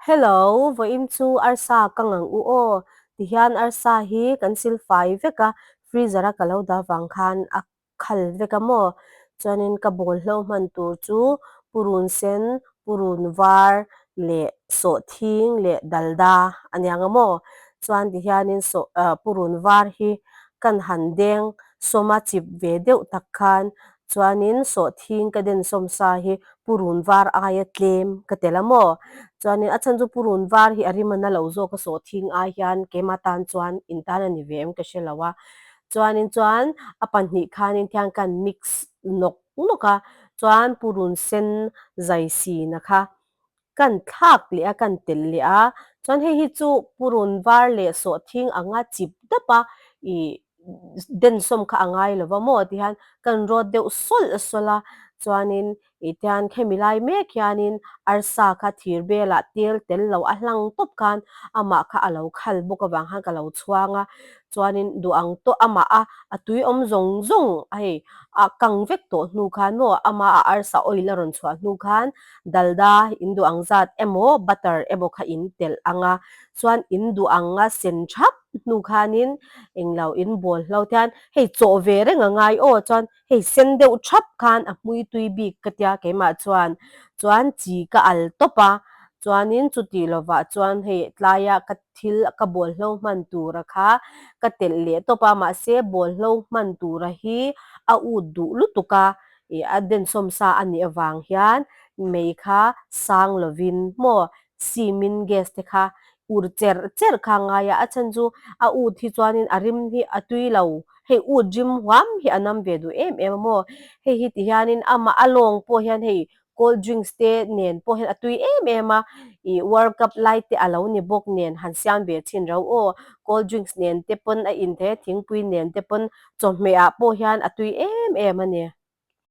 Hello, vawiin chu arsa ka ngang u aw. Tihian arsa hi kan silfai vek a, freezer a ka lo dah vang khan a khal vek a maw? Chuanin ka bawl hlo hman tur chu purun sen, purun var leh sawhthing leh dalda a niang a maw? Chuan tihianin sawh ah purun var hi kan han deng sawm a chip ve deuh tak khan chuanin sawhthing ka den sawm sa hi purun var aia tlem ka tel a maw? Chuanin a chhan chu purun var hi a rim a na lo zawk a sawhthing ai hian keimah tan chuan in tan a ni ve em ka hre lo a. Chuanin chuan a pahnih khanin thian kan mix nawk nawk a, chuan purun sen zai sina kha kan thlak leh a, kan telh leh a. Chuan hei hi chu purun var leh sawhthing anga chip dap a ih densawm kha a ngai lo va maw ti hian kan rawt deuh sawlh sawlh a, chuanin Ih tian khemi lai mek hianin arsa kha thir belah tel tel lo a hlang tawp khan amah kha a lo khal bawk avang khan ka lo chhuang a, chuanin duh ang tawh amah a a tui awm zawng zawng a hei a kang vek tawh hnu khan maw amah a arsa oil a rawn chhuah hnu khan dalda in duh ang zat emaw butter emaw kha in telh ang a, chuan in duh ang a sen thap hnu khanin englo in bawl hlo te hian hei chawh ve reng a ngai aw chuan Hei sen deuh thap khan a hmui tui bik ka tia keimah chuan chuan chi ka al tawp a, chuanin chuti lovah chuan hei tlaia ka thil ka bawlhlo hman tura kha ka telh leh tawp a, mahse bawlhlo hman tura hi a ut duh lutuk a, ih a densawm sa a nih avang hian mei kha sang lovin maw simin gas te kha ur cherh cherh kha a ngai a, a chhan chu a ut hi chuanin a rim hi a tui lo. Hei ut rim huam hi a nam ve duh em em a maw? Hei hi ti hianin amah a lawng pawh hian hei cold drinks te nen pawh hian a tui em em a, ih world cup lai te a lo ni bawk nen han siam ve chhin rau aw. Cold drinks nen te pawn a in thei a, thingpui nen te pawn chawhmeh ah pawh hian a tui em em a ni.